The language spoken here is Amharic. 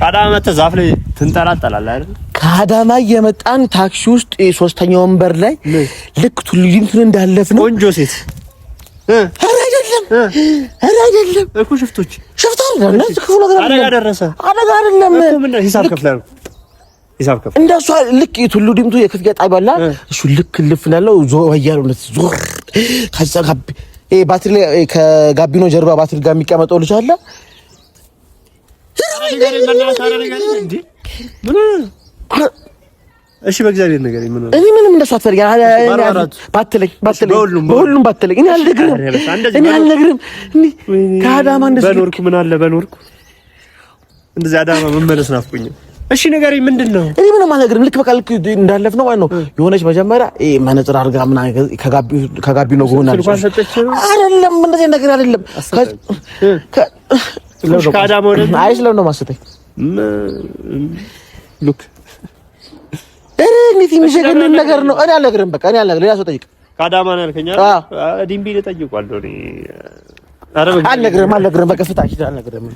ከአዳማ መተህ ዛፍ ላይ ትንጠላጠላለህ አይደል? ከአዳማ እየመጣን ታክሲ ውስጥ ሶስተኛ ወንበር ላይ ልክ ቱሉ ዲምቱን እንዳለፍ ነው ቆንጆ ሴት። ኧረ አይደለም፣ ኧረ አይደለም እኮ ሽፍቶች። ሽፍታ አይደለም፣ ክፉ ነገር አደጋ አይደለም። ደረሰ። አደጋ አይደለም። እኮ ምን ሂሳብ ከፍለህ ነው? ሂሳብ ከፍለህ እንደሷ ልክ የቱሉ ዲምቱ የክፍያ ጣቢያ አለ። እሱ ልክ ልፍ እንዳለው ዞር እያለው ዞር፣ ከዛ ይሄ ባትሪ ላይ ከጋቢኖ ጀርባ ባትሪ ጋር የሚቀመጠው ልጅ አለ። እንዴ ምን? እሺ በእግዚአብሔር ነገር ምን ሆነ? እኔ ምንም እንደሱ አትፈልግ ባርባራቱ። ባትለኝ ባትለኝ በሁሉም በሁሉም ባትለኝ እኔ አልነግርህም። ኧረ በስመ አብ፣ እንደዚህ እኔ አልነግርህም። እኔ ከአዳማ እንደዚህ በኖርኩ ምን አለ በኖርኩ እንደዚህ አዳማ መመለስ ናፍቆኝ። እሺ ንገረኝ፣ ምንድን ነው? እኔ ምንም አልነግርህም። ልክ በቃ ልክ እንዳለፍ ነው ማለት ነው። የሆነች መጀመሪያ ይሄ መነጽር አድርጋ ምናምን ከጋቢኖ ጎን አለች። ስልኳን ሰጠች? አይደለም፣ እንደዚህ ነገር አይደለም። ከአዳማ ወደ አይ ስለምን ነው ማሰጠኝ? Look። ኧረ እንዴት የሚዘገንን ነገር ነው። እኔ አልነግርህም። በቃ እኔ አልነግርህም። ሌላ ሰው ጠይቅ። ከአዳማ ነው ያልከኝ አይደል? አዎ። ዲምቢ ልጠይቋለሁ እኔ። ኧረ በእግዚአብሔር። አልነግርህም፣ አልነግርህም። በቃ ፍታ፣ ሂድ። አልነግርህም።